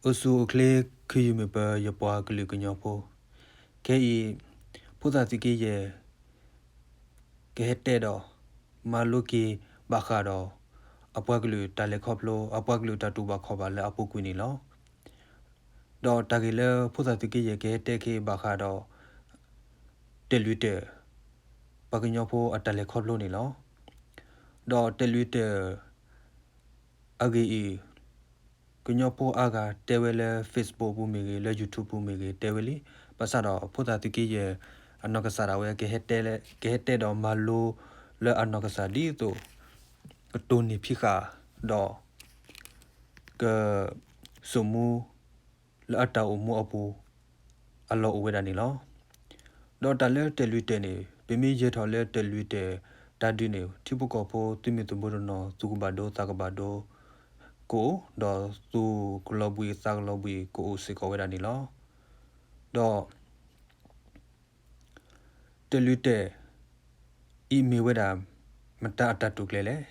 အိၣ်ဆူၣ်အိၣ်ချ့ ခုယုၢ်မုၢ်ပၢၤ ယပှၤကလုာ်ကညီဖိ, ခဲအံၤ ဖိသၣ်သုးက့ယဲၢ် ကဟဲတဲဒီး မၤလိက့ၤဘၣ်ဃးဒီး အပှၤကလုာ်တၢ်လဲၤခီဖျိ အပှၤကလုာ်တၢ်တူၢ်ဘၣ်ခီၣ်ဘၣ်လၢအပူၤကွံာ်န့ၣ်လီၤ. ဒီးတၢ်ဂ့ၢ်လၢဖိသၣ်သုးက့ယဲၢ် ကဟဲတဲက့ၤဘၣ်ဃးဒီး တဲာ်လွံၢ်တၢၢ် ပှၤကညီဖိအတၢ်လဲၤခီဖျိန့ၣ်လီၤ. ဒီးတဲာ်လွံၢ်တၢၢ် အဂ့ၢ်အံၤ ကညီဖိအါဂၤတဲဝဲလၢ Facebook ပူၤမ့ၢ်ဂ့ၤ လၢ YouTube ပူၤမ့ၢ်ဂ့ၤ တဲဝဲလံ. ဘၣ်ဆၣ်ဒီးဖိသၣ်သုးက့ယဲၢ် အနီၢ်ကစၢ်ဒၣ်ဝဲ ကဟဲတဲဒီးမၤလိလၢအနီၢ်ကစၢ်ဒ်သိး ကတိၢ်နီၣ်ဖံးဃာ်ဒီး က စိာ်မူ လၢအတၢ်အိၣ်မူအပူၤ အလီၢ်အိၣ်ဝဲဒၣ်န့ၣ်လီၤ. ဒီးတၢ်လၢတဲာ်လွံၢ်တၢၢ်န့ၣ် ပမ့ၢ်ယဲၢ်ထီၣ်လၢတဲာ်လွံၢ်တၢၢ်တၢ်ဒုးန့ၣ် ထံဖိကီၢ်ဖိသုးမုၢ်သံၣ်ဘိတနီၤ သူၣ်ကဘၣ်ဒိသးကဘၣ်ဒိ ကအိၣ် ဒီးသူၣ်ကလီၤဘှံးသးကလီၤဘှံးကအိၣ်စ့ၢ်ကီးဝဲဒၣ်န့ၣ်လီၤ. ဒီး တဲာ်လွံၢ်တၢၢ် အံၤမ့ၢ်ဝဲဒၣ် မတၤအတၢ်တိာ်ကျဲၤလဲၣ်.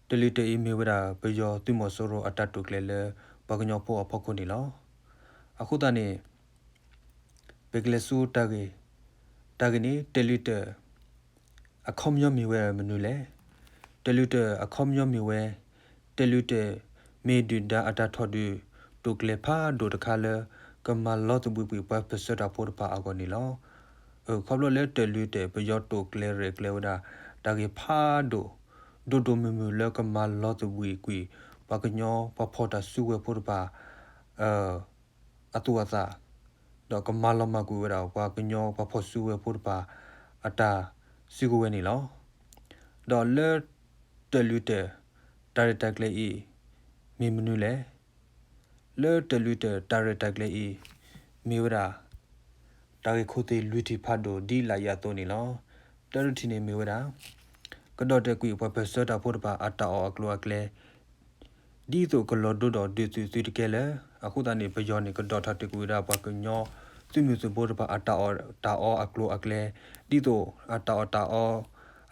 တဲာ်လွံၢ်တၢၢ်အံၤမ့ၢ်ဝဲဒၣ် ပယီၤသုးမီၤစိရိၤအတၢ်တိာ်ကျဲၤလၢ ပှၤကညီဖိအဖီခိၣ်န့ၣ်လီၤ. အဃိသတးန့ၣ် ပကလဲၤဆူတၢ်ဂ့ၢ်, တၢ်ဂ့ၢ်န့ၣ် တဲာ်လွံၢ်တၢၢ် အခီပညီမ့ၢ်ဝဲမနုၤလဲၣ်. တဲာ်လွံၢ်တၢၢ်အခီပညီမ့ၢ်ဝဲ, တဲာ်လွံၢ်တၢၢ် မ့ၢ်ဒုၣ်ဒါအတၢ်ထီၣ်ဒုး တိာ်ကျဲၤဖးဒိၣ်တခါလၢ ကမၤလီၤသဘှံးကွံာ်ပှၤပၢၢ်ဆၢတၢ်ဖိတဖၣ်အဂီၢ်န့ၣ်လီၤ. ခီဖျိလၢတဲာ်လွံၢ်တၢၢ် ပယီၤတိာ်ကျဲၤရဲၣ်ကျဲၤဝဲဒၣ် တၢ်ဂ့ၢ်ဖးဒိၣ် ဒိၣ်ဒိၣ်မုၢ်မုၢ်လၢကမၤလီၤသဘှံးကွံာ် ပှၤကညီပှၤဖီၣ်တၢ်စုကဝဲၤဖိတဖၣ် အသူၣ်အသး, ဒီးကမၤလီၤမၢ်ကွံာ်ဝဲဒၣ် ပှၤကညီပှၤဖီၣ်စုကဝဲၤဖိတဖၣ် အတၢ်စုကဝဲၤန့ၣ်လီၤ. ဒီးလၢတဲာ်လွံၢ်တၢၢ် တၢ်ရဲၣ်တၢ်ကျဲၤအံၤ မ့ၢ်မနုၤလဲၣ်. လၢတဲာ်လွံၢ်တၢၢ် တၢ်ရဲၣ်တၢ်ကျဲၤအံၤ မ့ၢ်ဝဲဒၣ် တၢ်ဂ့ၢ်ခိၣ်သ့ၣ်လွံၢ်ထံၣ်ဖးဒိၣ်ဒ်လာ်အံၤအသိးန့ၣ်လီၤ. တၢတထံၣ်န့ၣ်မ့ၢ်ဝဲဒၣ် ကဒီၣ်တဲာ်ကွံာ်ပှၤပၢၢ်ဆၢတၢ်ဖိတဖၣ်အတၢ်အီၣ်အကျိၤအကျဲ ဒ်သိးကလီၤဒိဒီးဒုးသုးသုတကဲလၢၤ. အဃိသတးန့ၣ် ပယီၤန့ၣ် ကဒီၣ်ထီၣ်တဲာ်ကွံာ်ဝဲဒၣ်ပှၤကညီ သုးမုၢ်သံၣ်ဘိတဖၣ်အတၢ်အီၣ်တၢ်အီ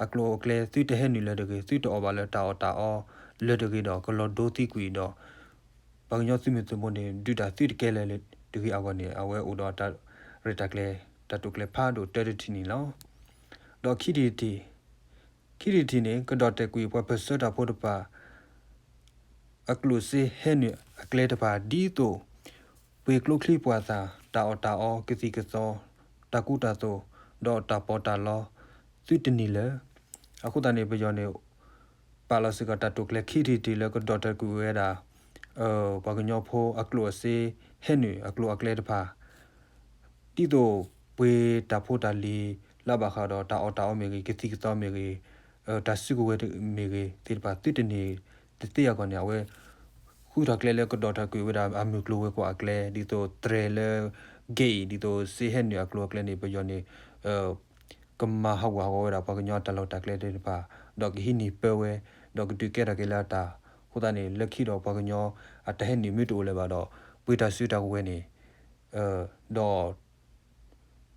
အကျိၤအကျဲ ဒ်သိးအတၢ်အီၣ်တၢ်အီ အကျိၤအကျဲ သုတဟဲနုာ်လၢၤတဂ့ၤ သုတအီၣ်ဘၣ်လၢတၢ်အီၣ်တၢ်အီလၢၤတဂ့ၤဒီး ကလီၤဒိသံကွံာ်ဒီး ပှၤကညီသုးမုၢ်သံၣ်ဘိန့ၣ် ဒုးတၢ်သုတကဲလၢၤတဂ့ၤအဂီၢ်န့ၣ် အဝဲအိၣ်ဒီးတၢ်ရဲၣ်တၢ်ကျဲၤ တၢ်တိာ်ကျဲၤဖးဒိၣ်တၢတထံၣ်န့ၣ်လီၤ. ဒီးခံထံၣ်တထံၣ်, ခံထံၣ်တထံၣ်န့ၣ် ကဒီၣ်တဲာ်ကွံာ်ပှၤပၢၢ်ဆၢတၢ်ဖိတဖၣ် အကျိၣ်စ့ဟဲနုာ်အကျဲတဖၣ် ဒ်သိး ပှ့ၤကျိချံပှာ်သၣ် တၢ်အီၣ်တၢ်အီ ကသံၣ်ကသီ တၢ်ကူတၢ်သိး ဒီးတၢ်ပီးတၢ်လီ သုတန့ၢ်လၢၤ. အဃိသတးန့ၣ် ပယီၤန့ၣ် ပာ်လီၤစ့ၢ်ကီးတၢ်တိာ်ကျဲၤခံထံၣ်တထံၣ်လၢကဒီၣ်တဲာ်ကွံာ်ဝဲဒၣ် ပှၤကညီဖိအကျိၣ်အစ့ဟဲနုာ်အကျိၤအကျဲတဖၣ် ဒ်သိးပှ့ၤတၢ်ဖိတၢ်လံၤ လၢဘၣ်ဃးဒီးတၢ်အီၣ်တၢ်အီမ့ၢ်ဂ့ၤ ကသံၣ်ကသီမ့ၢ်ဂ့ၤ တၢ်စုကဝဲၤမ့ၢ်ဂ့ၤသ့ၣ်တဖၣ် သုတန့ၢ်တသ့အဂီၢ်န့ၣ် အဝဲ ဃုထီၣ်ကျဲလၢကဒီၣ်ထီၣ်ကွံာ်ဝဲဒၣ်အမုၢ်ကျိၤဝဲၤကွာ်အကျဲ ဒ်သိးတြဲၤလၢ gate အံၤ ဒ်သိးစ့ဟဲနုာ်အကျိၤအကျဲန့ၣ် ပယီၤန့ၣ် ကမၤဟးဂူာ်ဟးဂီၤဝဲဒၣ်ပှၤကညီအတၢ်လီၢ်တၢ်ကျဲသ့ၣ်တဖၣ် ဒီးကဟံးန့ၢ်ပၢဝဲ ဒီးကဒုးကဲထီၣ်က့ၤလၢအတၢ် အဃိသတးန့ၣ် လၢခံဒီးပှၤကညီအတၢ်ဟဲနုာ်မ့ၢ်တအိၣ်လၢၤဘၣ်ဒီး ပှ့ၤတၢ်စုတၢ်ကဝဲၤန့ၣ် ဒီး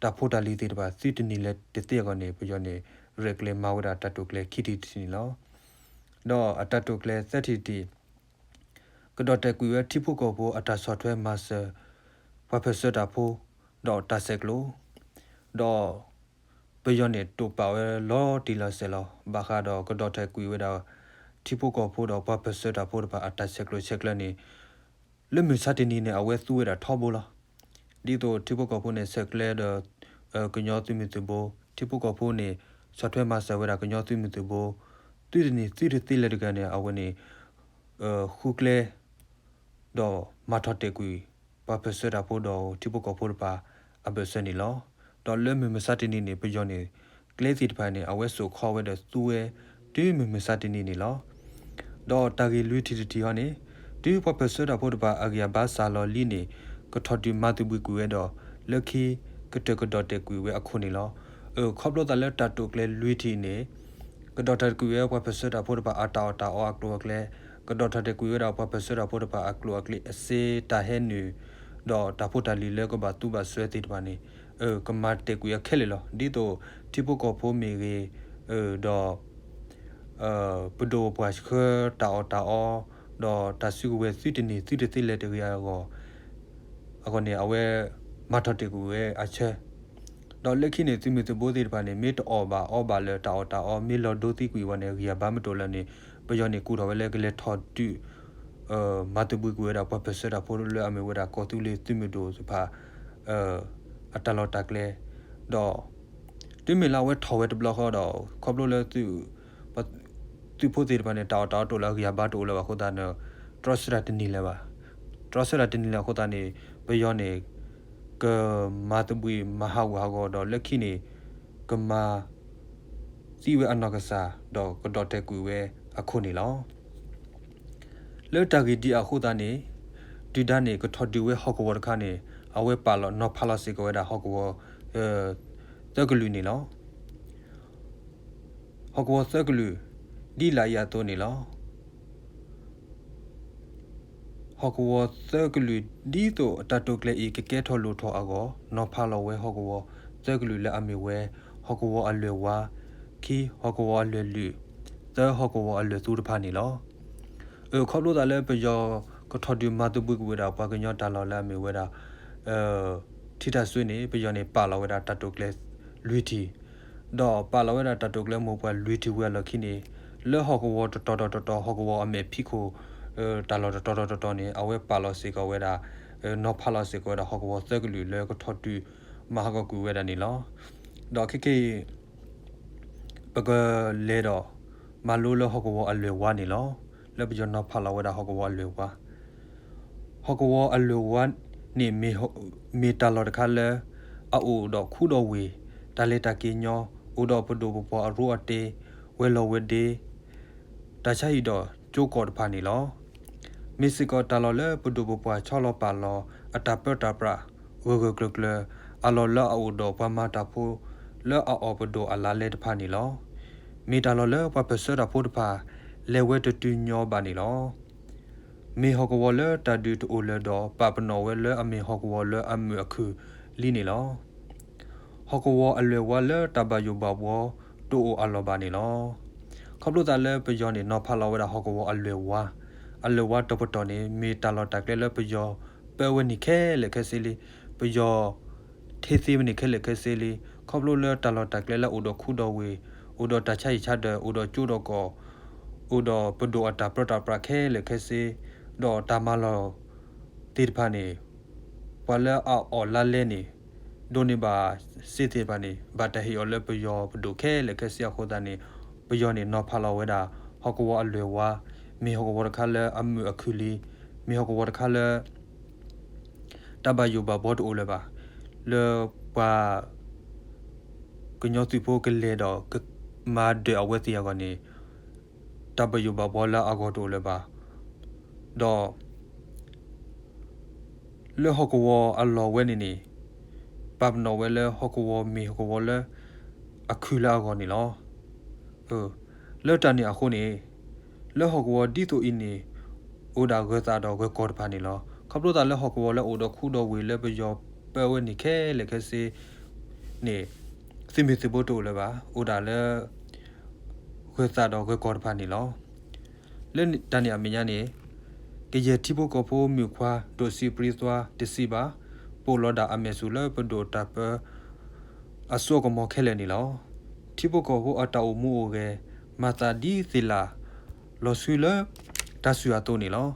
တၢ်ဖိတၢ်လံၤသ့ၣ်တဖၣ် သုတန့ၢ်လၢၤတသ့အဂီၢ်န့ၣ် ပယီၤန့ၣ် ရဲၣ်ကျဲၤမၤဝဲဒၣ်တၢ်တိာ်ကျဲၤခံထံၣ်တထံၣ်န့ၣ်လီၤ. ဒီးအတၢ်တိာ်ကျဲၤသၢထံၣ်တထံၣ် ကဒီၣ်တဲာ်ကွံာ်ဝဲထံဖိကီၢ်ဖိအတၢ်ဆီၣ်ထွဲမၤစၢၤ ပှၤပၢၢ်ဆၢတၢ်ဖိ ဒီးတၢ်ဆဲးကျိး ဒီး ပယီၤန့ၣ်တိာ်ပာ်ဝဲလီၤတံၢ်လီၤဆဲးလီၤ ဘၣ်ဃးဒီးကဒီၣ်တဲာ်ကွံာ်ဝဲဒၣ် ထံဖိကီၢ်ဖိဒီးပှၤပၢၢ်ဆၢတၢ်ဖိတဖၣ်အတၢ်ဆဲးကျိးဆဲးကျၢန့ၣ် လၢမုၢ်ဆါတနံၤန့ၣ် အဝဲသူဝဲဒၣ်ထီဘိလီၤ. ဒ်သိးထံဖိကီၢ်ဖိန့ၣ် ဆဲးကျၢဒီး ကညီသုးမုၢ်သံၣ်ဘိ, ထံဖိကီၢ်ဖိန့ၣ် ဆီၣ်ထွဲမၤစၢၤဝဲဒၣ်ကညီသုးမုၢ်သံၣ်ဘိ, သုတန့ၢ်သုတသ့လၢၤတဂၤန့ၣ် အဝဲန့ၣ် ဃုကျဲ ဒီးမၤထီၣ်တဲာ်ကွံာ် ပှၤပၢၢ်ဆၢတၢ်ဖိဒီးထံဖိကီၢ်ဖိတဖၣ်အဘၢၣ်စၢၤန့ၣ်လီၤ. ဒီးလၢမုၢ်မဆါတနံၤန့ၣ် ပယီၤန့ၣ် ကျဲသ့ၣ်တဖၣ်န့ၣ် အဝဲစိာ်ခီဝဲဒီးသူဝဲ တုၤမုၢ်မဆါတနံၤန့ၣ်လီၤ. ဒီးတၢ်ဂ့ၢ်လွံၢ်ထံၣ်တထံၣ်ဟီန့ၣ် တုၤပှၤပၢၢ်ဆၢတၢ်ဖိတဖၣ်အဂံၢ်အဘါစၢ်လီၤလံန့ၣ် ကထီၣ်ဒုးမၤသဘှံးကွံာ်ဝဲဒီး လၢခံကတၢၢ်ကဒီၣ်တဲာ်ကွံာ်ဝဲအခိၣ်န့ၣ်လီၤ. ခီဖျိသးလၢတၢ်တိာ်ကျဲၤလွံၢ်ထံၣ်န့ၣ် ကဒီၣ်ထီၣ်တဲာ်ကွံာ်ဝဲပှၤပၢၢ်ဆၢတၢ်ဖိတဖၣ်အတၢ်အီၣ်တၢ်အီအကျိၤအကျဲ, ကဒီၣ်ထီၣ်တဲာ်ကွံာ်ဝဲဒၣ်ပှၤပၢၢ်ဆၢတၢ်ဖိတဖၣ်အကျိၤအကျဲအစ့တၢ်ဟဲနုာ်, ဒီးတၢ်ဖိတၢ်လံၤလၢကဘၣ်သူဘၣ်စွဲသ့ၣ်တဖၣ်န့ၣ် ကမၤတဲာ်ကွံာ်အခဲလၢာ်လီၤ. ဒ်သိးထံဖိကီၢ်ဖိမ့ၢ်ဂ့ၤ, ဒီး ပဒိၣ်ပှၢ်ဆှၢတၢ်အီၣ်တၢ်အီ, ဒီးတၢ်စုကဝဲၤသုတန့ၢ်သုတသ့လဲၤတဂ့ၤအဂီၢ်, အဂီၢ်န့ၣ် အဝဲမၤထီၣ်တ့ၢ်ကွံာ်ဝဲအဆၢ, ဒီးလၢခံန့ၣ် သုးမုၢ်သုးဘိသ့ၣ်တဖၣ်န့ၣ် မ့ၢ်တအီၣ်ဘၣ်အီဘၣ်လၢၤ တၢ်အီၣ်တၢ်အီမ့ၢ်လီၤဒိသံကွံာ်ဝဲန့ၣ် ဂံၢ်အဘါမ့ၢ်တအိၣ်လၢၤန့ၣ် ပယီၤန့ၣ်ကူၣ်ထီၣ်ဝဲလၢကလဲၤထီၣ်ဒုး မၤသဘှံးကွံာ်ဝဲဒၣ်ပှၤပၢၢ်ဆၢတၢ်ဖိလၢအမ့ၢ်ဝဲဒၣ်ကီၢ်သူလ့ၤသုးမုၢ်ဒိၣ်တဖၣ် အတၢ်လီၢ်တၢ်ကျဲ, ဒီး တုၤမ့ၢ်လၢအဝဲထီၣ်ဝဲတဘျီဃီဒီး ခီဖျိလၢ သုးဖိသ့ၣ်တဖၣ်န့ၣ် တၢ်အီၣ်တၢ်အီတအိၣ်လၢၤ အဂံၢ်အဘါတအိၣ်လၢၤဘၣ်အဃိသတးန့ၣ် တြီဆၢတၢ်တန့ၢ်လၢၤဘၣ်. တြီဆၢတၢ်တန့ၢ်လၢၤအဃိသတးန့ၣ် ပယီၤန့ၣ် ကမၤသဘှံးမၤဟးဂူာ်ဟးဂီၤဒီးလၢခံန့ၣ် ကမၤ သံဝဲအနီၢ်ကစၢ် ဒီးကဒီးတဲာ်ကွံာ်ဝဲအခိၣ်န့ၣ်လီၤ. လၢတၢ်ဂ့ၢ်ဒ်အဃိသတးန့ၣ် ဒုၣ်ဒါန့ၣ် ကထီၣ်ဒုးဝဲဟီၣ်ကဝီၤတခါန့ၣ် အဝဲပာ်လီၤနီၤဖးလီၤစ့ၢ်ကီးဝဲဒၣ်ဟီၣ်ကဝီၤ သၢကလုာ်န့ၣ်လီၤ. ဟီၣ်ကဝီၤသၢကလုာ် ဒ်လာ်အံၤအသိးန့ၣ်လီၤ. ဟီၣ်ကဝီၤသၢကလုာ် ဒ်သိးအတၢ်တိာ်ကျဲၤအံၤ ကကဲထီၣ်လိၣ်ထီၣ်အဂီၢ် နီၤဖးလီၤဝဲဟီၣ်ကဝီၤသၢကလုာ်လၢအမ့ၢ်ဝဲ ဟီၣ်ကဝီၤအလွဲၢ်ဝါ ခံ ဟီၣ်ကဝီၤအလွဲၢ်လုာ် သၢ ဟီၣ်ကဝီၤအလွဲၢ်သူတဖၣ်န့ၣ်လီၤ. ခီဖျိသးလၢပယီၤကထီၣ်ဒုးမၤသဘှံးကွံာ်ဝဲဒၣ် ပှၤကညီတၢ်လီၢ်လၢအမ့ၢ်ဝဲဒၣ် ထံတၢ်စွ့န့ၣ် ပယီၤန့ၣ် ပာ်လီၤဝဲဒၣ်တၢ်တိာ်ကျဲၤလွံၢ်ထံၣ် ဒီးပာ်လီၤဝဲဒၣ်တၢ်တိာ်ကျဲၤမိၢ်ပှၢ်လွံၢ်ထံၣ်ဝံၤအလီၢ်ခံန့ၣ် လၢဟီၣ်ကဝီၤတတီၤဒီးတတီၤ ဟီၣ်ကဝီၤအမဲာ်ဖံးခိၣ် တၢ်လီၢ်တတီၤဒီးတတီၤန့ၣ် အဝဲပာ်လီၤစ့ၢ်ကီးဝဲဒၣ် နီၤဖးလီၤစ့ၢ်ကီးဝဲဒၣ် ဟီၣ်ကဝီၤသၢကလုာ်လၢကထီၣ်ဒုးမၤဟးဂီၤကွံာ်ဝဲဒၣ်န့ၣ်လီၤ. ဒီးခဲကနံၣ်အံၤ ပကလဲၤဒီးမၤလိလၢဟီၣ်ကဝီၤအလွဲၢ်ဝါန့ၣ်လီၤ. လၢပယီၤနီၤဖးလီၤဝဲဒၣ်ဟီၣ်ကဝီၤအလွဲၢ်ဝါ ဟီၣ်ကဝီၤအလွဲၢ်ဝါန့ၣ် မ့ၢ်တၢ်လီၢ်တခါလၢ အအိၣ်ဒီးခူဒီးဝ့ၢ် တၢ်လဲၤတၢ်က့ၤညီ အိၣ်ဒီးပဒိၣ်ပပှၢ်အရိအတ့ ဝဲၤလီၢ်ဝဲၤဒ့ တၢ်ဆါဟံၣ်ဒီးကၠိကီၢ်တဖၣ်န့ၣ်လီၤ. မ့ၢ်စ့ၢ်ကီးတၢ်လီၢ်လၢပဒိၣ်ပပှၢ်ဆီလီၤပာ်လီၤ အတၢ်ပၢတၢ်ပြး ဂၢၢ်ဂၢၢ်ကျၢၤကျၢၤ အလီၢ်လၢအအိၣ်ဒီးပှၤမၤတၢ်ဖိ လၢအအီၣ်ပဒိၣ်အလါလဲတဖၣ်န့ၣ်လီၤ. မ့ၢ်တၢ်လီၢ်လၢပှၤပၢၢ်ဆၢတၢ်ဖိတဖၣ် လဲၤဝဲတတုၤညီဘၣ်န့ၣ်လီၤ. မ့ၢ်ဟီၣ်ကဝီၤလၢတၢ်ဒုးတအိၣ်လၢၤဒီး ပာ်ပနီၣ်ဝဲလၢအမ့ၢ်ဟီၣ်ကဝီၤလၢအမုာ်အခုၣ်လံန့ၣ်လီၤ. ဟီၣ်ကဝီၤအလွဲၢ်ဝါလၢတၢ်ဘၣ်ယိၣ်ဘၣ်ဘှီတအိၣ်အလီၢ်ဘၣ်န့ၣ်လီၤ. ခီဖျိသးလၢပယီၤန့ၣ် နီၤဖးလီၤဝဲဒၣ်ဟီၣ်ကဝီၤအလွဲၢ်ဝါ, အလွဲၢ်ဝါတပတီၢ်န့ၣ် မ့ၢ်တၢ်လီၢ်တၢ်ကျဲလၢပယီၤပၢဝဲန့ၣ်ခဲလၢာ်ခဲဆ့လံ, ပယီၤ ထ့သ့ဝဲန့ၣ်ခဲလၢာ်ခဲဆ့လံ. ခီဖျိလၢတၢ်လီၢ်တၢ်ကျဲလၢအိၣ်ဒီးခူဒီးဝ့ၢ်, အိၣ်ဒီးတၢ်ဆါဟံၣ်ဆါဒၢး, အိၣ်ဒီးကၠိဒီးကီၢ်, အိၣ်ဒီးပဒိၣ်အတၢ်ပၢတၢ်ပြးခဲလၢာ်ခဲဆ့, ဒီးတၢ်မၤလီၢ်သ့ၣ်တဖၣ်န့ၣ် ပှၤလၢအအီၣ်လါလဲန့ၣ် ဒိးန့ၢ်ဘၣ်စ့သ့ၣ်တဖၣ်န့ၣ် ဘၣ်တၢ်ဟ့ၣ်အီၤလၢပယီၤပဒိၣ်ခဲလၢာ်ခဲဆ့အဃိသတးန့ၣ် ပယီၤန့ၣ်နီၤဖးလီၤဝဲဒၣ် ဟီၣ်ကဝီၤအလွဲၢ်ဝါ, မ့ၢ်ဟီၣ်ကဝီၤတခါလၢအမုာ်အခုၣ်လံ, မ့ၢ်ဟီၣ်ကဝီၤတခါလၢ တၢ်ဘၣ်ယိၣ်ဘၣ်ဘှီတအိၣ်လၢၤဘၣ်, လၢပှၤ ကညီသုးဖိကလဲၤဒီး မၤဒၢးအဝဲသ့ၣ်အဂီၢ်န့ၣ် တၢ်ဘၣ်ယိၣ်ဘၣ်ဘှီလၢအဂီၢ်တအိၣ်လၢၤဘၣ်. ဒီး လၢဟီၣ်ကဝီၤအလီၢ်ဝဲန့ၣ်န့ၣ် ပာ်ပနီၣ်ဝဲလၢဟီၣ်ကဝီၤမ့ၢ်ဟီၣ်ကဝီၤလၢ အခုၣ်လၢအဂီၢ်န့ၣ်လီၤ. လၢတၢ်န့ၣ်အဃိန့ၣ် လၢဟီၣ်ကဝီၤဒ်သိးအံၤန့ၣ် အိၣ်ဒၣ်ဂၢၤသးဒီးဂၢၤကီၢ်တဖၣ်န့ၣ်လီၤ. ခီဖျိသးလၢဟီၣ်ကဝီၤလၢအိၣ်ဒီးခူဒီးဝ့ၢ်လၢပယီၤပၢဝဲန့ၣ်ခဲလၢာ်ခဲဆ့န့ၣ် သုးမုၢ်သုးဘိတအိၣ်လၢၤဘၣ်. အိၣ်ဒၣ်လၢ ဂၢၤသးဒီးဂၢၤကီၢ်တဖၣ်န့ၣ်လီၤ. လၢတၢ်န့ၣ်အမဲာ်ညါန့ၣ် ကယဲၢ်ထံဖိကီၢ်ဖိမုၣ်ခွါဒိၣ်စံးပြံသွါတစံးဘၣ်, ပိာ်လီၤဒၣ်အမဲာ်ဆူၣ်လၢပဒိၣ်တၢ်ပၢ အစိအကမီၤခဲလၢာ်န့ၣ်လီၤ. ထံဖိကီၢ်ဖိအတၢ်အိၣ်မူအိၣ်ဂဲၤ မၤသးဒ်သ့ၣ်လၣ် လီၤဆူလၢတၢ်ဆူၣ်အသိးန့ၣ်လီၤ.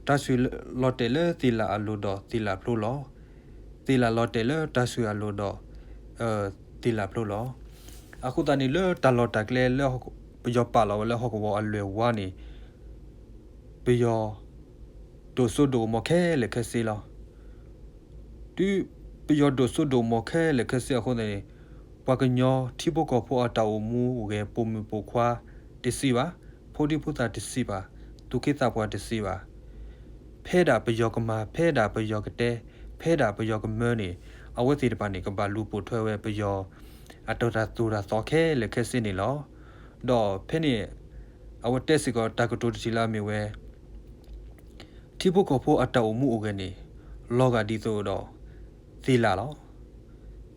တၢ်ဆူၣ်လီၤတဲာ်လၢသ့ၣ်လၣ်အလိၤဒီးသ့ၣ်လၣ်ဖျိလီၤ. သ့ၣ်လၣ်လီၤတဲာ်လၢတၢ်ဆူၣ်အလိၤဒီး သ့ၣ်လၣ်ဖျိလီၤ. အဃိသတးန့ၣ် လၢတၢ်လီၢ်တၢ်ကျဲလၢပယီၤပာ်လီၤဝဲလၢဟီၣ်ကဝီၤအလွဲၢ်ဝါန့ၣ် ပယီၤ ဒိၣ်စိဒိၣ်ကမီၤခဲလၢာ်ခဲဆ့လီၤ. တုၤပယီၤဒိၣ်စိဒိၣ်ကမီၤခဲလၢာ်ခဲဆ့အဃိသတးန့ၣ် ပှၤကညီထံဖိကီၢ်ဖိအတၢ်အိၣ်မူအိၣ်ဂဲၤ ပိာ်မုၣ်ပိာ်ခွါတစံးဘၣ်, ဖိဒံဖိသၣ်တစံးဘၣ်, သူၣ်က့သးပှၢ်တစံးဘၣ်. ဖဲဒၣ်ပယီၤကမၤ, ဖဲဒၣ်ပယီၤကတဲ, ဖဲဒၣ်ပယီၤကမၢန့ၣ် အဝဲသ့ၣ်တဖၣ်န့ၣ် ကဘၣ်လူၤပိာ်ထွဲဝဲပယီၤ အတၢ်တိာ်တၢ်သိၣ်တၢ်သီခဲလၢာ်ခဲဆ့န့ၣ်လီၤ. ဒီးဖဲန့ၣ် အဝဲတဲစ့ၢ်ကီးတၢ်ကတိၤတထံၣ်လၢအမ့ၢ်ဝဲ ထံဖိကီၢ်ဖိအတၢ်အိၣ်မူအိၣ်ဂဲၤန့ၣ် လီၤဂာ်ဒ်သိးဒီး သ့ၣ်လၣ်လီၤ.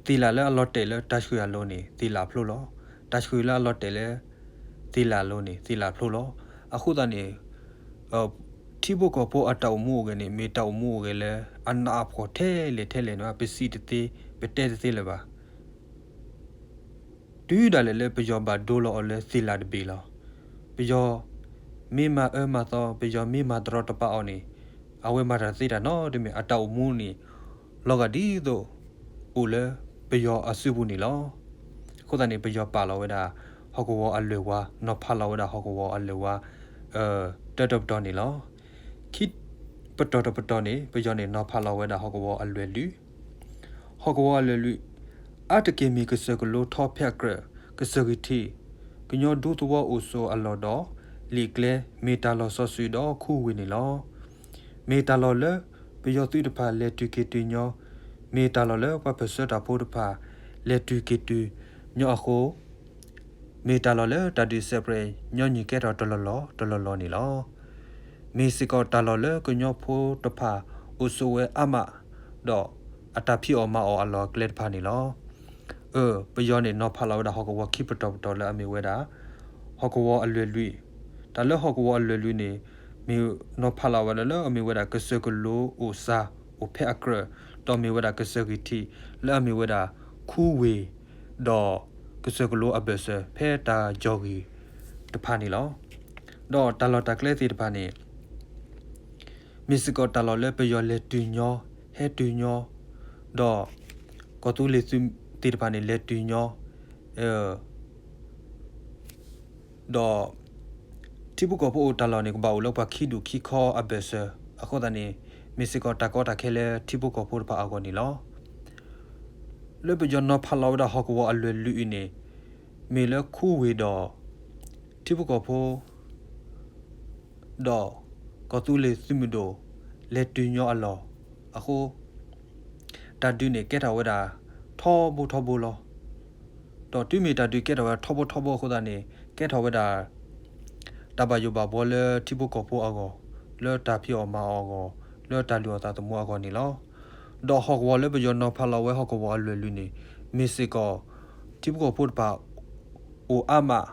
သ့ၣ်လၣ်လၢအလီၤတဲာ်လၢတၢ်ဆှုၣ်အလိၤန့ၣ် သ့ၣ်လၣ်ဖျိလီၤ. တၢ်ဆှုၣ်လၢအလီၤတဲာ်လၢ သ့ၣ်လၣ်အလိၤန့ၣ် သ့ၣ်လၣ်ဖျိလီၤ. အဃိသတးန့ၣ် ထံဖိကီၢ်ဖိအတၢ်အိၣ်မူအိၣ်ဂဲၤန့ၣ် မ့ၢ်တၢ်အိၣ်မူအိၣ်ဂဲၤလၢ အနးအဖှီၣ်ထဲလဲၣ်ထဲလဲၣ်န့ၣ် ပစံးတသ့ ပတဲတသ့လၢၤဘၣ်. တုၤဒၣ်လဲာ်လၢပယီၤဘၣ်ဒိလီၤအီၤလၢသ့ၣ်လၣ်တဘ့ၣ်လီၤ. ပယီၤမ့ၢ်မၤအၢမၤသီ ပယီၤမ့ၢ်မၤတရီတပါအီၤန့ၣ် အဝဲမၤတၢ်တသ့တၢ်နီတမံၤ အတၢ်အိၣ်မူန့ၣ် လီၤဂာ်ဒ်သိး အိၣ်လၢပယီၤအစုပူၤန့ၣ်လီၤ. အဃိသတးန့ၣ် ပယီၤပာ်လီၤဝဲဒၣ် ဟီၣ်ကဝီၤအလွဲၢ်ဝါ နီၤဖးလီၤဝဲဒၣ်ဟီၣ်ကဝီၤအလွဲၢ်ဝါ တၢတပတီၢ်န့ၣ်လီၤ. ခံပတီၢ်တပတီၢ်န့ၣ် ပယီၤန့ၣ်နီၤဖးလီၤဝဲဒၣ်ဟီၣ်ကဝီၤအလွဲၢ်လွံၢ် ဟီၣ်ကဝီၤအလွဲၢ်လွံၢ် အါတက့ၢ်မ့ၢ်ကစၢၢ်ကလိထီဖဲအကြၢး ကစၢၢ်ကထံၣ် ကညီဒူသဝီအိၣ်ဆိးအလီၢ်ဒီး လံာ်ကျဲ မ့ၢ်တၢ်လီၢ်စီဆှံဒီးခူဝ့ၢ်န့ၣ်လီၤ. မ့ၢ်တၢ်လီၢ်လၢ ပယီၤသုးတဖၣ်လဲၤတုၤက့ၤတုၤညီ, မ့ၢ်တၢ်လီၢ်လၢပှၤပၢၢ်ဆၢတၢ်ဖိတဖၣ် လဲၤတုၤက့ၤတုၤညီအဃိ မ့ၢ်တၢ်လီၢ်လၢတၢ်ဒုးစဲးပြဲးညီနုၢ်ကဲထီၣ်တလီၢ်လီၢ်တလီၢ်လီၢ်န့ၣ်လီၤ. မ့ၢ်စ့ၢ်ကီးတၢ်လီၢ်လၢကညီဖိတဖၣ်အိၣ်ဆိးဝဲအါမး ဒီးအတၢ်ဖံးအီၣ်မၤအီၣ်အလီၢ်အကျဲတဖၣ်န့ၣ်လီၤ. အၢ ပယီၤန့ၣ်နီၤဖးလီၤဝဲဒၣ်ဟီၣ်ကဝီၤခံပတီၢ်ပတီၢ်လၢအမ့ၢ်ဝဲဒၣ် ဟီၣ်ကဝီၤအလွဲၢ်လွံၢ်, တၢ်လၢဟီၣ်ကဝီၤအလွဲၢ်လွံၢ်န့ၣ် မ့ၢ်နီၤဖးလီၤဝဲဒၣ်လၢအမ့ၢ်ဝဲဒၣ်ကစၢၢ်ကလိအိၣ်စါ အိၣ်ဖဲအကြၢး, ဒီးမ့ၢ်ဝဲဒၣ်ကစၢၢ်ကထံၣ် လၢအမ့ၢ်ဝဲဒၣ်ခူဝ့ၢ် ဒီးကစၢၢ်ကလိအဘၢၣ်စၢၤဖဲတၢ်ယီၤဂံၢ်တဖၣ်န့ၣ်လီၤ. ဒီးတၢ်လီၢ်တၢ်ကျဲသ့ၣ်တဖၣ်န့ၣ် မ့ၢ်စ့ၢ်ကီးတၢ်လီၢ်လၢပယီၤလဲၤတုၤညီ, ဟဲတုၤညီ, ဒီးကီၢ်သူလ့ၤသုးသ့ၣ်တဖၣ်န့ၣ် လဲၤတုၤညီ, ဒီးထံဖိကီၢ်ဖိအိၣ်တၢ်လီၢ်န့ၣ် ကဘၣ်အိၣ်လၢပှၤခံဒူၣ်ခံခီအဘၢၣ်စၢၤအဃိသတးန့ၣ် မ့ၢ်စ့ၢ်ကီးတၢ်ကီတၢ်ခဲလၢထံဖိကီၢ်ဖိတဖၣ်အဂီၢ်န့ၣ်လီၤ. လၢပယီၤနီၤဖးလီၤဝဲဒၣ်ဟီၣ်ကဝီၤအလွဲၢ်လွံၢ်အံၤန့ၣ် မ့ၢ်လၢခူဝ့ၢ်ဒီး ထံဖိကီၢ်ဖိ ဒီးကီၢ်သူလ့ၤသုးမုၢ်ဒိၣ် လဲၤတုၤညီအလီၢ်အဃိ တၢ်ဒုးန့ၣ်ကဲထီၣ်ဝဲဒၣ်ထီဘိထီဘိလီၤ. ဒီးတုၤမ့ၢ်တၢ်ဒုးကဲထီၣ်ဝဲဒၣ်ထီဘိထီဘိအဃိသတးန့ၣ် ကဲထီၣ်ဝဲဒၣ် တၢ်ဘၣ်ယိၣ်ဘၣ်ဘှီလၢထံဖိကီၢ်ဖိအဂီၢ်, လၢတၢ်ဖံးအီၣ်မၤအီၣ်အဂီၢ်, လၢတၢ်လုၢ်အီၣ်သးသမူအဂီၢ်န့ၣ်လီၤ. ဒီးဟီၣ်ကဝီၤလၢပယီၤနီၤဖးလီၤဝဲဟီၣ်ကဝီၤအလွဲၢ်လွံၢ်န့ၣ် မ့ၢ်စ့ၢ်ကီး ထံဖိကီၢ်ဖိတဖၣ် အိၣ်အါမး,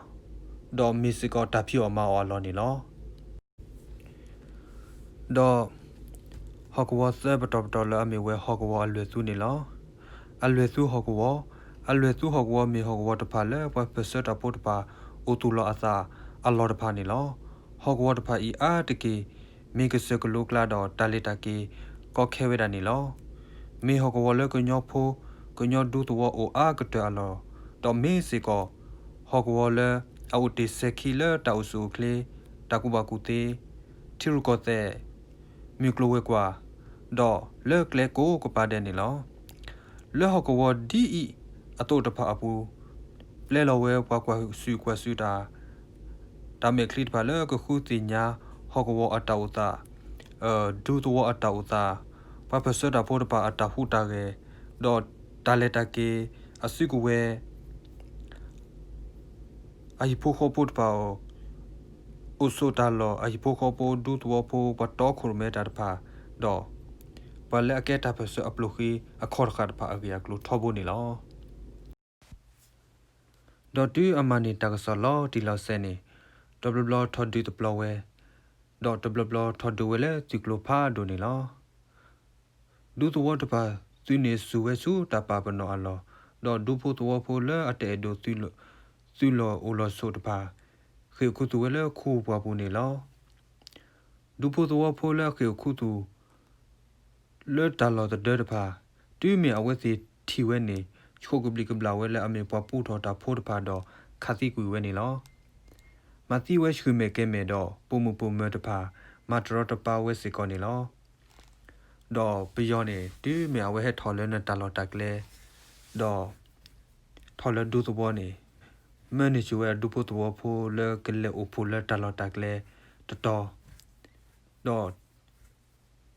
ဒီးမ့ၢ်စ့ၢ်ကီးတၢ်ဖံးအီၣ်မၤအီၣ်အလီၢ်န့ၣ်လီၤ. ဒီးဟီၣ်ကဝီၤသၢပတီၢ်ပတီၢ်လၢအမ့ၢ်ဝဲဟီၣ်ကဝီၤအလွဲၢ်သူန့ၣ်လီၤ. အလွဲၢ်သူဟီၣ်ကဝီၤ, အလွဲၢ်သူဟီၣ်ကဝီၤမ့ၢ်ဟီၣ်ကဝီၤတဖၣ်လၢပှၤပၢၢ်ဆၢတၢ်ဖိတဖၣ် အိၣ်သူၣ်လီၤအသးအလီၢ်တဖၣ်န့ၣ်လီၤ. ဟီၣ်ကဝီၤတဖၣ်အံၤအါတက့ၢ် မ့ၢ်ကစၢၢ်ကလိကျါဒီးတၢ်လဲၤတၢ်က့ၤကီခဲဝဲဒၣ်န့ၣ်လီၤ. မ့ၢ်ဟီၣ်ကဝီၤလၢကညီဖိ ကညီဒူသဝီအိၣ်အါကတၢၢ်အလီၢ်, ဒီးမ့ၢ်စ့ၢ်ကီး ဟီၣ်ကဝီၤလၢအအိၣ်တ့ၢ်စဲၤခံလၢတၢ်အိၣ်ဆူၣ်အိၣ်ချ့, တၢ်ကူၣ်ဘၣ်ကူၣ်သ့, ထံရူၢ်ကီၢ်သဲး, မုၢ်ကျိၤဝဲၤကွာ်, ဒီးလၢကျဲကိးကပၤဒဲးန့ၣ်လီၤ. လၢဟီၣ်ကဝီၤဒ်အံၤအသိးတဖၣ်အပူၤ ပျဲလီၤဝဲပှၤကွၢ်စုကွၢ်စုတၢ် တၢ်မဲာ်ချံတဖၣ်လၢကဃုသ့ၣ်ညါ ဟီၣ်ကဝီၤအတၢ်အိၣ်သး, ဒူသဝီအတၢ်အိၣ်သး, ပှၤပၢၢ်ဆၢတၢ်ဖိတဖၣ်အတၢ်ဟူးတၢ်ဂဲၤ, ဒီးတၢ်လဲၤတၢ်က့ၤအစုကဝဲၤ အဟံၣ်ဖိဃီဖိတဖၣ် အိၣ်ဆိးတၢ်လီၢ် အဟံၣ်ဖိဃီဖိ ဒူသဝီဖိ ပှၤတီခိၣ်ရိၣ်မဲတၢ်တဖၣ်, ဒီးပှၤလၢအကဲတၢ်ပၢၢ်ဆၢအပျိၢ်ဃံအခီၣ်တဃၣ်တဖၣ်အဂ့ၢ်အကျိၤထီဘိန့ၣ်လီၤ. ဒီးတုၤအမၤန့ၢ်တၢ်ကစီၣ်လီၤတံၢ်လီၤဆဲးန့ၣ်, တဘျီဘျီထီၣ်ဒုးတပျီၤဝဲ, ဒီးတဘျီဘျီထီၣ်ဒုးဝဲလၢသုးကျိၤဖးဒိၣ်န့ၣ်လီၤ. ဒူသဝီတဖၣ်သုးန့ၢ်ဆူၣ်ဝဲဆူတၢ်ပာ်ပနီၣ်အလီၢ်, ဒီးဒူဖိသဝီဖိလၢအတအဲၣ်ဒိးသုးလီၢ်အိၣ်လီၢ်ဆိးတဖၣ် ဃ့ၢ်အိၣ်ခူသူၣ်ဝဲလၢခူပှၢ်ပူၤန့ၣ်လီၤ. ဒူဖိသဝီဖိလၢအဃ့ၢ်အိၣ်ခူသူၣ် လၢတၢ်လီၢ်သဒၢတဖၣ်, တုၤမ့ၢ်အဝဲသ့ၣ်ထံၣ်ဝဲန့ၣ် ဆှိးကဘျံးကဘျၣ်ဝဲလၢအမ့ၢ်ပှၤပူထီၣ်တၢ်ဖိတဖၣ်ဒီးခးသံကွံာ်ဝဲန့ၣ်လီၤ. မၤသံဝဲဆူၣ်မဲာ်ကဲၤမဲာ်ဒီး ပိာ်မုၣ်ပိာ်မၢၤတဖၣ် မၤတရီတပါဝဲစ့ၢ်ကီးန့ၣ်လီၤ. ဒီးပယီၤန့ၣ် တုၤမ့ၢ်အဝဲဟဲထီၣ်လၢနတၢ်လီၢ်တၢ်ကျဲ ဒီး ထီၣ်လၢဒူသဝီန့ၣ် မၢန့ၢ်ဆူၣ်ဝဲဒူဖိသဝီဖိလၢကလဲၤအိၣ်ဖှိၣ်လၢတၢ်လီၢ်တၢ်ကျဲတတီၤ,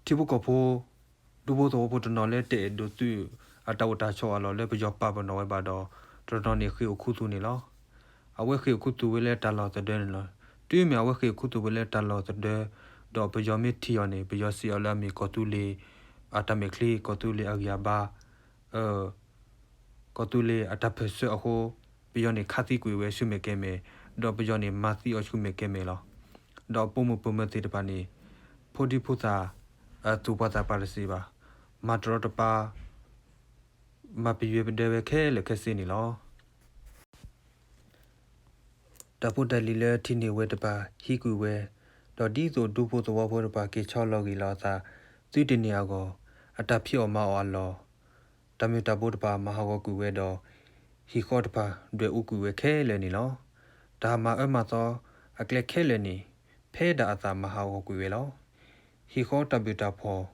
ဒီး ထံဖိကီၢ်ဖိ ဒူဖိသဝီဖိတနီၤလၢတအဲၣ်ဒိးသုးအတၢ်အိၣ်တၢ်ဆိးအလီၢ်လၢပယီၤပာ်ပနီၣ်ဝဲဘၣ်ဒီး တနီၤန့ၣ်ဃ့ၢ်အိၣ်ခူသူၣ်န့ၣ်လီၤ. အဝဲဃ့ၢ်အိၣ်ခူသူၣ်ဝဲလၢတၢ်လီၢ်သဒၢန့ၣ်လီၤ. တုၤမ့ၢ်အဝဲဃ့ၢ်အိၣ်ခူသူၣ်ဝဲလၢတၢ်လီၢ်သဒၢ ဒီးပယီၤမ့ၢ်ထံၣ်အီၤန့ၣ် ပယီၤစံးအီၤလၢအမ့ၢ်ကီၢ်သူလ့ၤအတၢ်မဲာ်ချံ ကီၢ်သူလ့ၤအဂံၢ်အဘါ ကီၢ်သူလ့ၤအတၢ်ပၢၢ်ဆၢအဃိ ပယီၤန့ၣ်ခးသံကွံာ်ဝဲဆူၣ်မဲာ်ကဲၤမဲာ်, ဒီးပယီၤန့ၣ်မၤသံအီၤဆူၣ်မဲာ်ကဲၤမဲာ်လီၤ. ဒီးပိာ်မုၣ်ပိာ်မၢၤသ့ၣ်တဖၣ်န့ၣ် ဖိဒံဖိသၣ် အသူၣ်ပှၢ်သးပှၢ်တစ့ၢ်ဘၣ်, မၤတရီတပါ မၤပယွဲပဒၢဝဲခဲလၢာ်ခဲဆ့န့ၣ်လီၤ. တၢ်ဖိတၢ်လံၤလၢထံၣ်န့ၢ်ဝဲတဖၣ်ဟံးကွံာ်ဝဲ, ဒီးဒ်သိးဒူဖိသဝီဖိတဖၣ်က့ၤဆီလီၤဂ့ၤလီၤအသး သုတန့ၢ်အဂီၢ်, အတၢ်ဖံးအီၣ်မၤအီၣ်အလီၢ်, တၢ်မုၢ်တၢ်ဘိတဖၣ်မၤဟးဂီၤကွံာ်ဝဲဒီး ဟံၣ်ဃီတဖၣ်ဒွဲၣ်အူကွံာ်ဝဲခဲလၢာ်န့ၣ်လီၤ. တၢ်မၤအၢမၤသီအကျဲခဲလၢာ်န့ၣ် ဖဲဒၣ်အသၣ်မၤဟးဂီၤကွံာ်ဝဲလီၤ. ဟံၣ်ဃီတၢ်ဘုၣ်တၢ်ဖှီၣ်,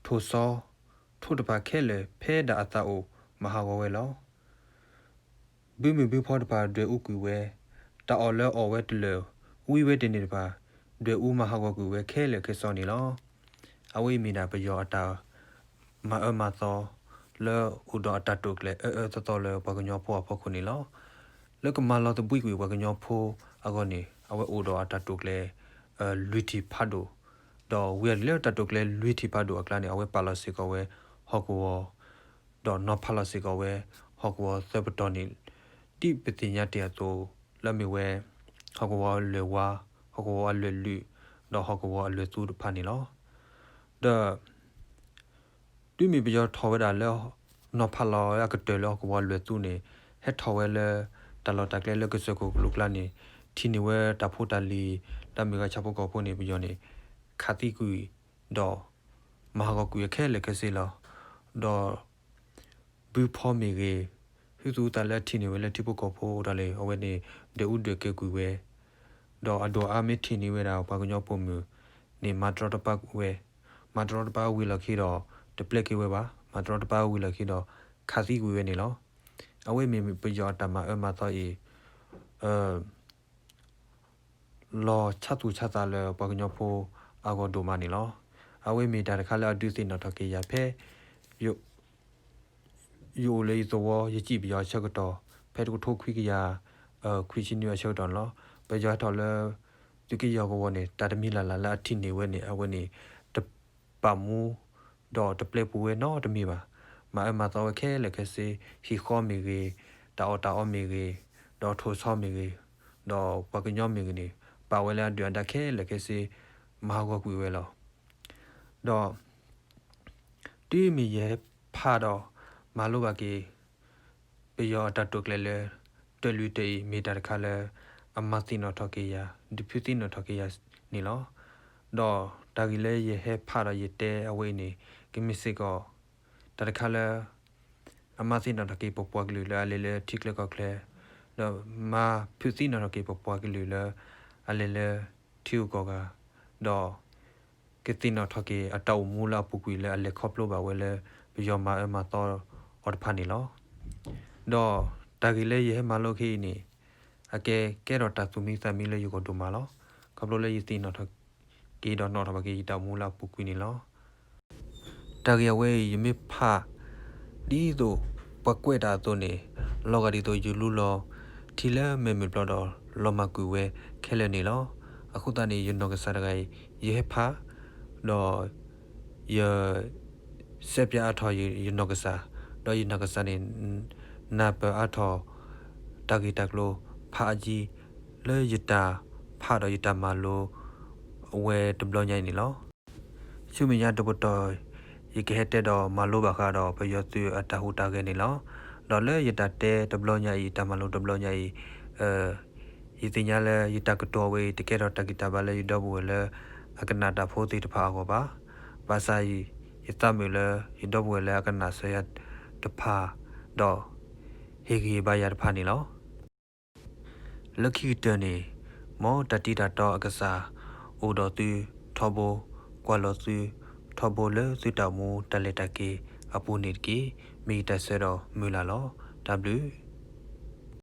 ထိၣ်ဆီ, ထိၣ်တဖၣ်ခဲလၢာ် ဖဲဒၣ်အသၣ်အိၣ်မၤဟးဂီၤဝဲလီၤ. ဘုမုၢ်ဘုဖီတဖၣ်ဒွဲၣ်အူကွံာ်ဝဲ, တၢ်အီၣ်လၢအီၣ်ဝဲတလၢာ်, ဝံဝဲတန့ၢ်တဖၣ် ဒွဲၣ်အူမၤဟးဂီၤကွံာ်ဝဲခဲလၢာ်ခဲဆ့န့ၣ်လီၤ. အဝဲအံၤမ့ၢ်ဒၣ်ပယီၤအတၢ်မၤအၢမၤသီ လၢအိၣ်ဒီးအတၢ်တိာ်ကျဲၤအၢအၢသီသီလၢပှၤကညီဖိအဖီခိၣ်န့ၣ်လီၤ. လၢကမၤလီၤသဘှံးကွံာ်ပှၤကညီဖိအဂီၢ်န့ၣ် အဝဲအိၣ်ဒီးအတၢ်တိာ်ကျဲၤ လွံၢ်ထံၣ်ဖးဒိၣ်, ဒီးဝံၤအလံၤလၢတၢ်တိာ်ကျဲၤလွံၢ်ထံၣ်ဖးဒိၣ်အကျါန့ၣ် အဝဲပာ်လီၤစ့ၢ်ကီးဝဲဟီၣ်ကဝီၤ ဒီးနီၤဖးလီၤစ့ၢ်ကီးဝဲ ဟီၣ်ကဝီၤသၢပတီၢ်န့ၣ် ဒ်ပသ့ၣ်ညါတ့ၢ်အသိး လၢအမ့ၢ်ဝဲ ဟီၣ်ကဝီၤအလွဲၢ်ဝါ, ဟီၣ်ကဝီၤအလွဲၢ်လုာ်, ဒီးဟီၣ်ကဝီၤအလွဲၢ်သူတဖၣ်န့ၣ်လီၤ. ဒီး တုၤမ့ၢ်ပယီၤထီၣ်ဝဲဒၣ်လၢ နီၤဖးလီၤအကတၢၢ်လၢဟီၣ်ကဝီၤအလွဲၢ်သူန့ၣ် ဟဲထီၣ်ဝဲလၢ တၢ်လီၢ်တၢ်ကျဲလၢကစၢၢ်ခိၣ်ကလိၤကျါန့ၣ် ထံၣ်န့ၢ်ဝဲတၢ်ဖိတၢ်လံၤ တၢ်မုၢ်ဂၤဆၣ်ဖိကီၢ်ဖိန့ၣ် ပယီၤန့ၣ် ခးသံကွံာ် ဒီး မၤဟးဂီၤကွံာ်အခဲလၢာ်ခဲဆ့လီၤ. ဒီး ဘုဖီမ့ၢ်ဂ့ၤ, ဟုသူအသးလၢထံၣ်န့ၢ်ဝဲလၢထံဖိကီၢ်ဖိအတၢ်လဲၣ် အဝဲန့ၣ် ဒွဲၣ်အူဒွဲၣ်ကဲၤကွံာ်ဝဲ, ဒီးအဒိၣ်အါမ့ၢ်ထံၣ်န့ၢ်ဝဲဒၣ်ပှၤကညီပိာ်မုၣ်န့ၣ် မၤတရီတပါကွံာ်ဝဲ, မၤတရီတပါဝံၤလီၢ်ခံဒီး တပျဲက့ၤဝဲဘၣ်, မၤတရီတပါဝံၤလီၢ်ခံဒီး ခးသံကွံာ်ဝဲန့ၣ်လီၤ. အဝဲမ့ၢ်ပယီၤအတၢ်မၤအၢမၤသီအံၤ လီၤဆါသူၣ်ဆါသးလၢပှၤကညီဖိအဂီၢ်ဒိၣ်မးန့ၣ်လီၤ. အဝဲမ့ၢ်တၢ်တခါလၢအဒုးသ့ၣ်နီၣ်ထီၣ်က့ၤယၤဖဲ ယအိၣ်လၢယသဝီ ယစံၣ်ပယီၤအဆၢကတီၢ် ဖဲတကထိခွံကယၤ ခွံဆံနွံအဆၢကတီၢ်န့ၣ်လီၤ. ပယီၤဟဲထီၣ်လၢ သုးက့ယဲၢ်ကဝီၤန့ၣ် တၢ်တမံၤလၢ်လၢ်လၢအထံၣ်န့ၢ်ဝဲန့ၣ် အဝဲန့ၣ် တပာ်မူ ဒီးတပျဲပူၤဝဲနီတမံၤဘၣ်. မၤအၢမၤသီဝဲခဲလၢာ်ခဲဆ့, ဟံၣ်ဃီမ့ၢ်ဂ့ၤ, တၢ်အီၣ်တၢ်အီမ့ၢ်ဂ့ၤ, ဒီးထိၣ်ဆီမ့ၢ်ဂ့ၤ, ဒီးပှၤကညီမ့ၢ်ဂ့ၤန့ၣ် ပာ်ဝဲလၢအဒုၣ်အဒါခဲလၢာ်ခဲဆ့, မၤဟးဂီၤကွံာ်ဝဲလီၤ. ဒီး တုၤမ့ၢ်ယဟဲဖးဒီး မၤလိဘၣ်က့ၤ ပယီၤအတၢ်တိာ်ကျဲၤလၢ တၢၢ်လွံၢ်တၢၢ်အံၤ မ့ၢ်တၢ်တခါလၢ အမၤသ့ၣ်နီၣ်ထီၣ်က့ၤယၤ, ဒုးဖုသ့ၣ်နီၣ်ထီၣ်က့ၤယၤန့ၣ်လီၤ. ဒီးတၢ်ဂ့ၢ်လၢယဟဲဖးဒီးယတဲအဝဲအံၤန့ၣ် ကမ့ၢ်စ့ၢ်ကီး တၢ်တခါလၢ အမၤသ့ၣ်နီၣ်ထီၣ်က့ၤပပှၤကလုာ်လၢအလဲၤလၢထံချၢကီၢ်ချၢ, ဒီးမၤဖုသ့ၣ်နီၣ်ထီၣ်က့ၤပပှၤကလုာ်လၢ အလဲၤလၢထံဂုၤကီၢ်ဂၤ, ဒီး ကသ့ၣ်နီၣ်ထီၣ်က့ၤအတၢ်အိၣ်မူလၢအပူၤကွံာ်လၢအလဲၤခီဖျိဘၣ်ဝဲလၢ ပယီၤမၤအၢမၤသီအီၤတဖၣ်န့ၣ်လီၤ. ဒီးတၢ်ဂ့ၢ်လၢယဟဲမၤလိခဲအံၤန့ၣ် အကဲကဲထီၣ်တၢ်သူၣ်မံသးမံလၢယဂီၢ်ဒိၣ်မးလီၤ. ခီဖျိလၢယသ့ၣ်နီၣ်ထီၣ်က့ၤဒီးနီၣ်ထီၣ်ဘၣ်က့ၤယတၢ်အိၣ်မူလၢအပူၤကွံာ်န့ၣ်လီၤ. တၢ်ဂ့ၢ်အဝဲအံၤ ယမ့ၢ်ဖး ဒ်သိးပှၤကွဲးတၢ်အသိးန့ၣ် လီၤဂာ်ဒ်သိးယလူလီၤ ထံလၢမဲာ်မုၢ်ပျီဒီး လီၤမၢ်ကွံာ်ဝဲခဲလၢာ်န့ၣ်လီၤ. အဃိသတးန့ၣ် ယနီၢ်ကစၢ်တဂၤအံၤ ယဟဲဖး ဒီး ယ စဲးပၠးအါထီၣ်ယနီၢ်ကစၢ်, ဒီးယနီၢ်ကစၢ်န့ၣ် နၢ်ပၢၢ်အါထီၣ် တၢ်ဂ့ၢ်တၢ်ကျိၤဖးအယံၤ လၢယတၢ်ဖးဒီးယတၢ်မၤလိ အဝဲတဘျီညါအံၤန့ၣ်လီၤ. ဆူမဲာ်ညါတပတီၢ် ယကဟဲတဲဒီးမၤလိဘၣ်ဃးဒီးပယီၤသုးအတၢ်ဟူးတၢ်ဂဲၤန့ၣ်လီၤ. ဒီးလၢယတၢ်တဲတဘျီညါအံၤ တၢ်မၤလိတဘျီညါအံၤ ယသ့ၣ်ညါလၢယတၢ်ကတိၤဝဲအံၤ တကဲထီၣ်တၢ်ဂံၢ်တၢ်ဘါလၢယဒီပုၢ်ဝဲၢ်လၢအကနၣ်တၢ်ဖိသ့ၣ်တဖၣ်အဂီၢ်ဘၣ်. ဘၣ်ဆၣ် ယသးမုာ်လၢယဒီပုၢ်ဝဲၢ်လၢအကနၣ်စၢၤယၤတဖၣ် ဒီး ဟ့ၣ်ဂံၢ်ဘါယၤတဖၣ်န့ၣ်လီၤ. လၢခံကတၢၢ်န့ၣ် မ်တၢ်တံၤတၢ်တီအကစၢ် အိၣ်ဒီးသုထီဘိ, ကွၢ်လီၤသုထီဘိလၢသုတၢ်အိၣ်မူတၢ်လဲၤတၢ်က့ၤအပူၤန့ၣ်တက့ၢ်. မ့ၢ်ယတၢ်ဆၢဒီးမုၢ်လၢ်လီၤ. တၢ်ဘျုး